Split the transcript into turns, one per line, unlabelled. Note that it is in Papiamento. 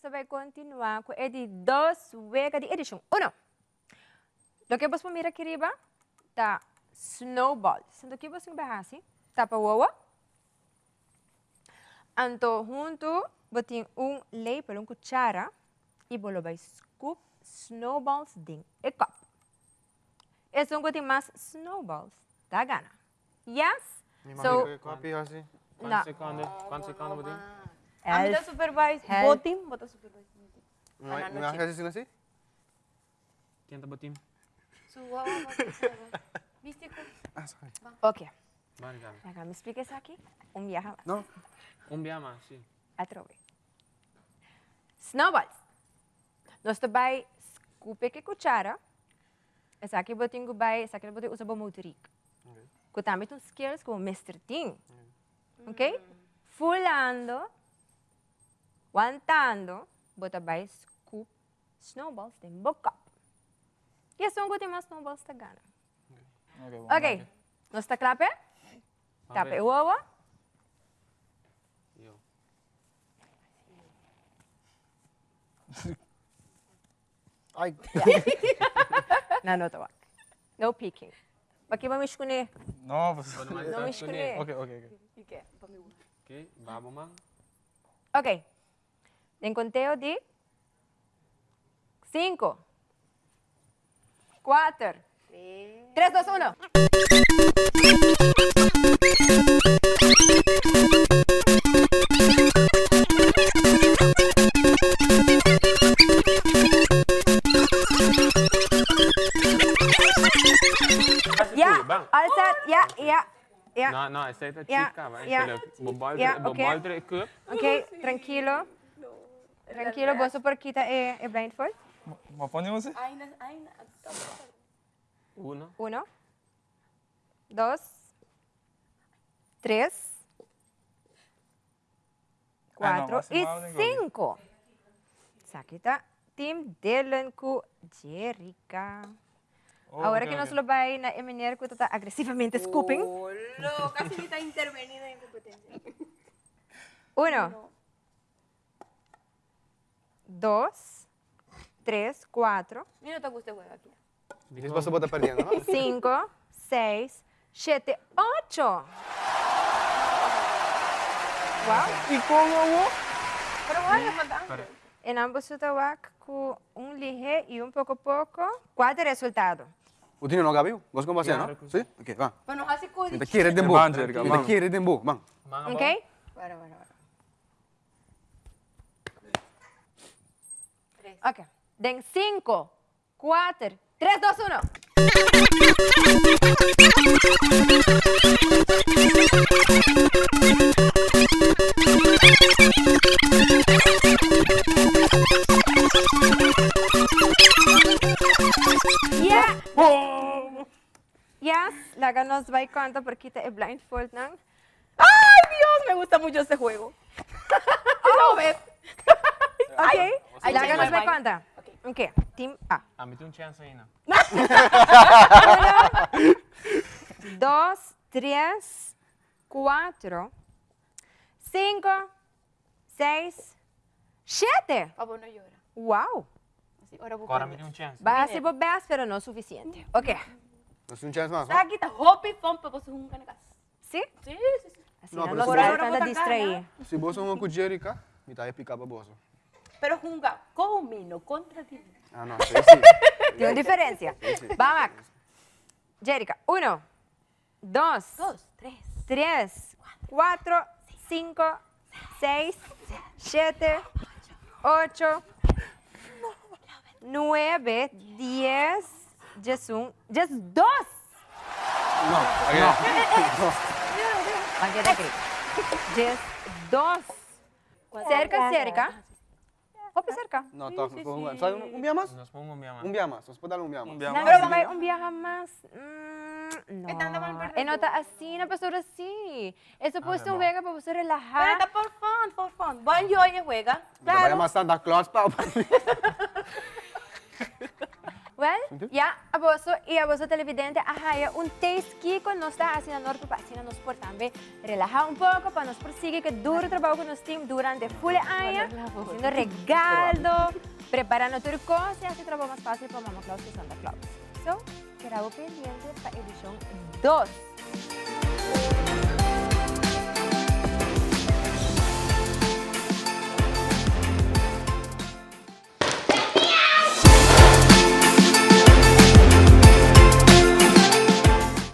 ta bai kontinuá ku e di dos wega di edishon uno. Loke bos por mira aki riba ta snowballs. Anto ki bos tin ku bai hasi? Tapa wowo. Anto huntu bo tin un lepel, un kuchara i bo lo bai scoop snowballs den e kòp. Esun ku tin mas snowballs ta gana. Yes?
Mi
So,
mami kopi hasi.
No.
Kuantu sekondo, kuantu sekondo bo tin?
Ami ta supervise bo team, bo ta supervise mi team.
Mi mami hasi asina si?
Ken ta bo team?
Su wawa bo ta sabe. Místico.
Ah, sorry.
Ok.
Ban, Ricardo.
Laga mi splika esaki un biaha mas.
No.
Un biaha mas, si.
Atrobe. Snowballs. Nos ta bai scupe ke cuchara. Esaki bo tin cu bai, esaki bo tin usa bo motoriek. Cu tambe ta un skills cu bo mester tin. Ok? Fulando, wantando, bo ta bai scoop snowballs den bo kop. Y esun cu tin mas snowballs ta gana. Ok, nos ta kla p'e? Tapa e wowo.
Ai.
No, no ta wak. No peeking. Baki bo mish kuné?
No, pues.
No mish kuné.
Ok, ok, ok.
Ok, babo man.
Ok. Den conteo di cinco, cuater, tres, dos, uno. Ja, all set, ja, ja, ja.
No, no, esei ta
Ja,
cheat kaba.
ja.
Bo bolter,
Ja,
bo
oké.
bolter e cup.
Ok, tranquilo. Tranquilo, boso por kita e, e blindfold.
Ma pone un si?
Uno.
Uno, dos, tres, cuatro
así
y
mal tengo.
cinco. Esaki ta Team Dylan cu Jerika.
Oh,
Ahora
ok,
que nos
ok.
lo bai na e meneer cu ta ta agresivamente scooping.
Olo, casi mi ta interveni den competencia.
Uno, dos, tres, cuatro.
Mi no ta gusta e juego aki.
Dices paso bo ta perdiendo, no?
Cinco, seis, shete, ocho. Wow.
Y con awo?
Pero wak e falta Angel.
En ambos su ta wak cu un lihe y un poco poco. Cual ta e resultado?
Bo tin no Gabi? Bo con bo no? Si? Ok, ban.
Pero no haci cu
Mi ta kere den bo. Mi ta kere den bo, ban.
Ok?
Bueno, bueno, bueno.
Ok. Den cinco, cuater, tres, dos, uno. Yeah. Yes, laga nos bai konta por kita e blindfoldnan.
Ay, Dios, me gusta mucho este juego. Oh. ves?
Ok,
I
laga
change
nos
my
bai
mind.
konta. Ok, team A.
A mi tin un chance ainda.
Uno, dos, tres, cuatro, cinco, seis, shete.
Pa bo no yora.
Wow.
Así, ora bo
Cora mi
perde.
tin un chance.
Ba hasi bo best, pero no suficiente. Ok.
Nos tin un chance mas, no?
Esaki ta hopi fun pa boso hunga na cas.
Sí?
Sí, sí, sí.
Asina
No, pero
nos
si
por
bo-
anda distraí.
Si boso hunga cu Jerica, mi ta pica pa boso.
Pero hunga con mi, no contra di mi.
Ah, no, sí, sí.
Tin un diferencia.
Sí, sí.
Ba wak. Jerica, uno, dos,
Dos, tres.
tres, cuatro, cinco, seis, siete, ocho, nuebe, dies, diesun, diesdos.
No, no. No.
Ban keda kri. 12. Cerca, cerca. Hopi cerca.
No, toch, nos por hunga. Sa un bia mas?
Nos por hunga un bia mas.
Un bia mas, nos por dal un bia mas.
Nan por bai un biaha mas. Mm, no.
E tanda ban perde
E no ta asina, pasobra si. E supuesto un wega pa boso relaha.
Pero ta por fun, for fun. Bo enjoy e wega.
Ta bai mas Santa Claus pa.
Well, ya aboso y aboso televidente a haya un taste kico nos ta haci na Noord pa asina nos por tambe relaha un poco pa nos por sigui cu e duro trabao cu nos tin durante full e aña, haciendo regaldo, preparando tur cos y haci trabao mas facil pa Mama Claus y Santa Claus. So, keda bo pendiente pa edicion dos.